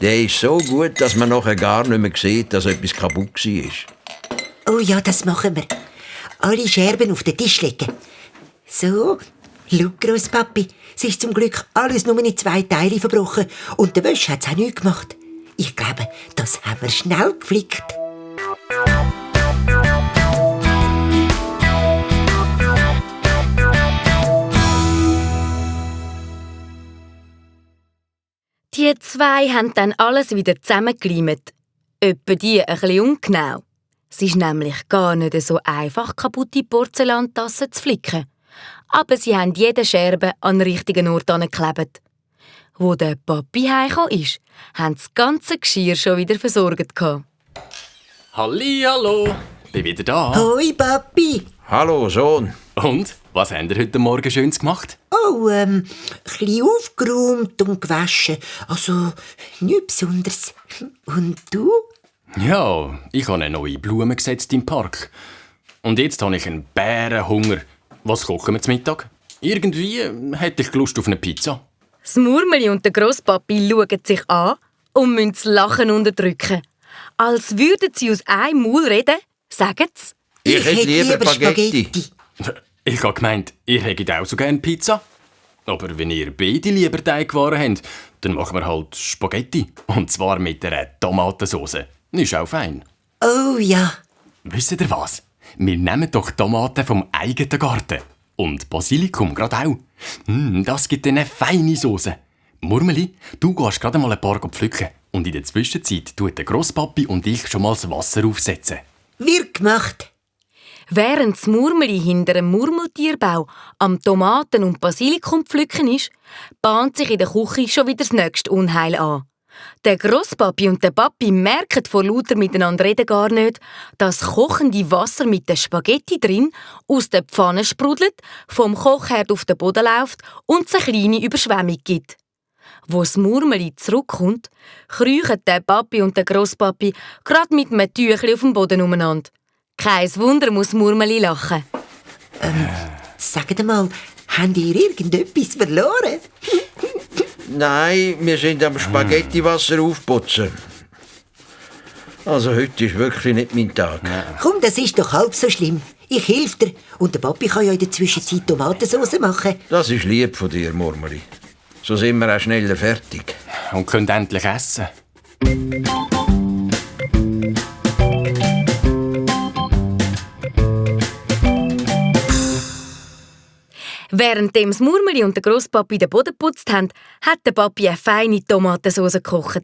Der ist so gut, dass man nachher gar nicht mehr sieht, dass etwas kaputt war. Oh ja, das machen wir. Alle Scherben auf den Tisch legen. So, schau, Grosspapi. Es ist zum Glück alles nur in 2 Teile verbrochen. Und der Wäsche hat es auch nichts gemacht. Ich glaube, das haben wir schnell geflickt. Die 2 haben dann alles wieder zusammengeleimt. Etwa die ein bisschen ungenau. Es ist nämlich gar nicht so einfach, kaputte Porzellantassen zu flicken. Aber sie haben jede Scherbe an den richtigen Ort angeklebt. Wo der Papi heimgekommen ist, haben das ganze Geschirr schon wieder versorgt. Hallihallo, bin wieder da. Hoi, Papi. Hallo, Sohn. Und, was habt ihr heute Morgen Schönes gemacht? Oh, ein bisschen aufgeräumt und gewaschen. Also, nichts Besonderes. Und du? Ja, ich habe eine neue Blume gesetzt im Park. Und jetzt habe ich einen Bärenhunger. Was kochen wir zum Mittag? Irgendwie hätte ich Lust auf eine Pizza. Das Murmeli und der Grosspapi schauen sich an und müssen das Lachen unterdrücken. Als würden sie aus einem Maul reden, sagen sie. Ich hätte lieber Spaghetti. Ich habe gemeint, ihr hättet auch so gerne Pizza. Aber wenn ihr beide lieber Teigwaren habt, dann machen wir halt Spaghetti. Und zwar mit einer Tomatensauce. Ist auch fein. Oh ja. Wisst ihr was? Wir nehmen doch Tomaten vom eigenen Garten. Und Basilikum gerade auch. Das gibt eine feine Sauce. Murmeli, du gehst gerade mal ein paar pflücken. Und in der Zwischenzeit tut der Grosspapi und ich schon mal das Wasser aufsetzen. Wird gemacht. Während das Murmeli hinter einem Murmeltierbau am Tomaten und Basilikum pflücken ist, bahnt sich in der Küche schon wieder das nächste Unheil an. Der Grosspapi und der Papi merken vor lauter miteinander reden gar nicht, dass das kochende Wasser mit der Spaghetti drin aus der Pfanne sprudelt, vom Kochherd auf den Boden läuft und es eine kleine Überschwemmung gibt. Wo das Murmeli zurückkommt, kriechen der Papi und der Grosspapi gerade mit einem Tüchli auf dem Boden umeinander. Kein Wunder muss Murmeli lachen. Sagt mal, habt ihr irgendetwas verloren? Nein, wir sind am Spaghettiwasser aufputzen. Also heute ist wirklich nicht mein Tag. Komm, das ist doch halb so schlimm. Ich helfe dir. Und der Papi kann ja in der Zwischenzeit Tomatensauce machen. Das ist lieb von dir, Murmeli. So sind wir auch schneller fertig. Und könnt endlich essen. Während das Murmeli und der Grosspapi den Boden geputzt haben, hat der Papi eine feine Tomatensauce gekocht.